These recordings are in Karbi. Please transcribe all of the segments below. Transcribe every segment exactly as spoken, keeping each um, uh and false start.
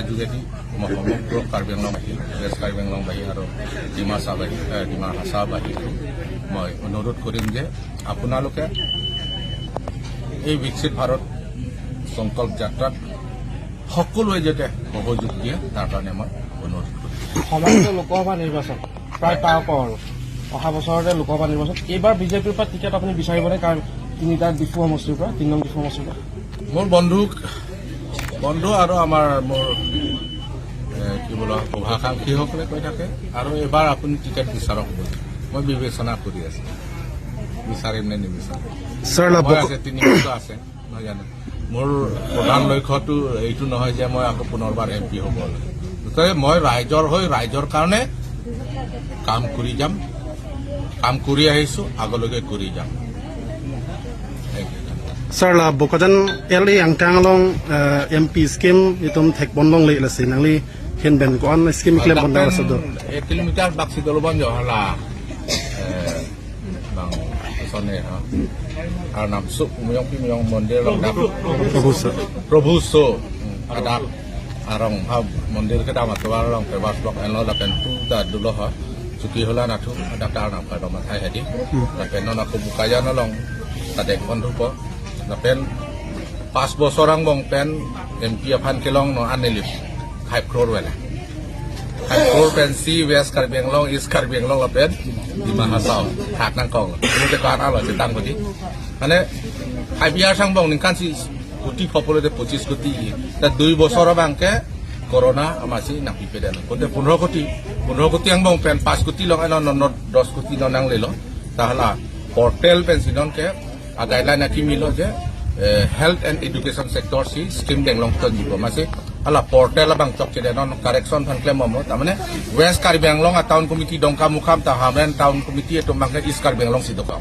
যোগেদি মই সমগ্ৰ কাৰ্বি আংলংবাসী, ৱেষ্ট কাৰ্বি আংলংবাসী আৰু ডিমা হাছাওবাসী, এ, ডিমা হাছাওবাসীক মই অনুৰোধ কৰিম যে আপোনালোকে এই বিকশিত ভাৰত সংকল্প যাত্ৰাত সকলোৱে যাতে সহযোগ দিয়ে, তাৰ কাৰণে মই অনুৰোধ কৰিম। সমাগত লোকসভা নিৰ্বাচন প্ৰায় পাওঁ পাওঁ আৰু অহা বছৰতে লোকসভা নিৰ্বাচন। এইবাৰ বিজেপিৰ পৰা টিকেট আপুনি বিচাৰিবনে? কাৰণ তিনিটা ডিফু সমষ্টিৰ পৰা, তিনি নং ডিফু সমষ্টিৰ পৰা। মোৰ বন্ধু, বন্ধু আৰু আমাৰ মোৰ, এ, কি বোলা, শুভাকাংক্ষীসকলে কৈ থাকে আৰু এইবাৰ আপুনি টিকেট বিচাৰক বুলি মই বিবেচনা কৰি আছো, বিচাৰিম নে নিবিচাৰিম। ছাৰ, লাভ মই আছে, তিনি বছৰ আছে, নহয় জানো? মোৰ প্ৰধান লক্ষ্যটো এইটো নহয় যে মই আকৌ পুনৰবাৰ এম পি হ'ব লাগে। গতিকে মই ৰাইজৰ হৈ ৰাইজৰ কাৰণে কাম কৰি যাম, কাম কৰি আহিছো, আগলৈকে কৰি যাম। Thank you. Sir, la Bokajan L A angtang along, eh, M P scheme itum thekbon longle, lasi nangli hin pen ko-an scheme klem pon dang laso do? এক কিলোমিটাৰ বাক্সি দলবন জহলা, এ, বাং, ওচৰতে, হা? আৰু নামচুক মিয়ং পি মিয়ং মন্দিৰ লগ দা। Prabhu sir. Prabhu so, আদা, আৰং, হা, মন্দিৰ কেইটা মাতোৱাৰ ৰং, ফেমাছ ব্লক এন ল, লাপেন টু দা দুল, হা। চুটি হলা নাথু, আদা তাৰ নাম কাৰ্ড মাথাই হেদি। লাপেন নন আকৌ বোকাজান লং, তাতে এখন ধুপ। লাপেন পাঁচ বছৰ আং বং পেন এম পি এফান কেলং ন আনিলি। ফাইভ ক্ৰ'ৰ ৱেলা। ফাইভ ক্ৰ'ৰ পেন চি ৱেষ্ট কাৰ্বি আংলং, ইষ্ট কাৰ্বি আংলং লাপেন ডিমা হাছাও থাক নাং কং। Ini ke kan alo cetang bodi. Mane five years ang bong ningkan si কোটি popular de পঁচিশ কোটি. Ta দুই বছৰ bang ke corona amasi nang pipe dan. Kote পোন্ধৰ কোটি, পোন্ধৰ কোটি ang bong pen পাঁচ কোটি long ano no, no দহ কোটি no nang lelo. Tahala portal pen si non ke a guideline akimi lo je, eh, health and education sector si scheme deng long ton jibo. Masi hala portal abang chok chede non correction phan klem mo. Tamane West Karbi Anglong a town committee Dongkamukam ta Hamren town committee etum bang ke East Karbi Anglong si dokam.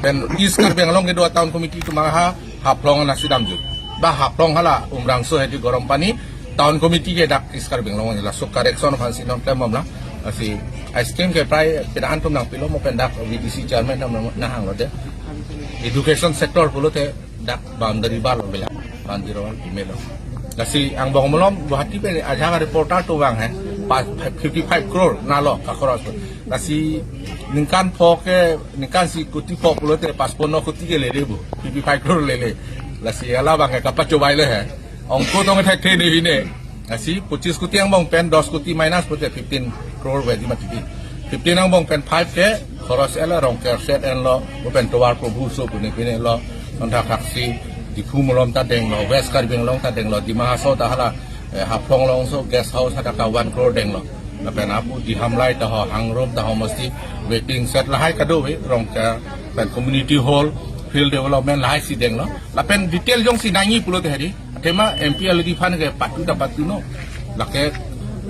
Pen East Karbi Anglong kedo a town committee etum bang ha Haflong na si damju. Ba Haflong hala Umrangso hedi Gorompani town committee ke dak East Karbi Anglong laso correction phan si non klem mo la. Asi ice cream ke prai pina antum nang pilo mo pen dak V D C chairman nam nang hang lo de. Education sector pulote dak boundary wall lo bela. Boundary wall pimelo. Lasi ang bong molom Guwahati pen ajang reporter to bang he. Pa-, fifty five crore nalo ka khoros. Lasi ningkan pho ke, ningkan si kuti pho pulote পাঁচপন্ন কোটি ke lele bu. Fifty five crore lele. Lasi hala bang ke kapachobai le he. Ongko tong thek the ni hine. Asi পঁচিশ কোটি ang bong pen দহ কোটি minus pulote fifteen crore bedi mati. Fifteen ang bong pen five ke khoros ela rong ke set en lo, bo pen tovar Prabhu so pune pune lo, sonda thaksi, Diphu molom ta deng lo, West Karbi Anglong ta deng lo, Dima Hasao ta hala, eh, Haflong long so guest house ta ka one crore deng lo. Lapen apu Dihamlai ta ho, Hangrum ta ho, mesti waiting shed lahai kado ve, rong ke pen community hall, field development lahai si deng lo. Lapen detail jongsi nangji pulote hari. Athema M P L D fund ke patu ta patu no. Lake,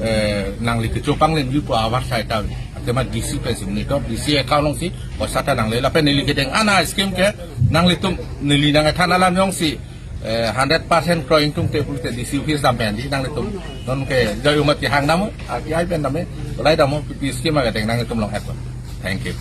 eh, nangli kecho panglim ju pu awar sai ta. Athema D C pensi monitor, D C account alongsi poisa ta nangle. Lapen neli kedeng ana scheme ke nanglitum neli nang than alam jongsi, eh, hundred percent kroi ingtung te pulote D C office dam pen di nanglitum. Non ke jai umat kehang dam, R T I pen dam, lai dam, P P scheme kedeng nanglitum long app. Thank you.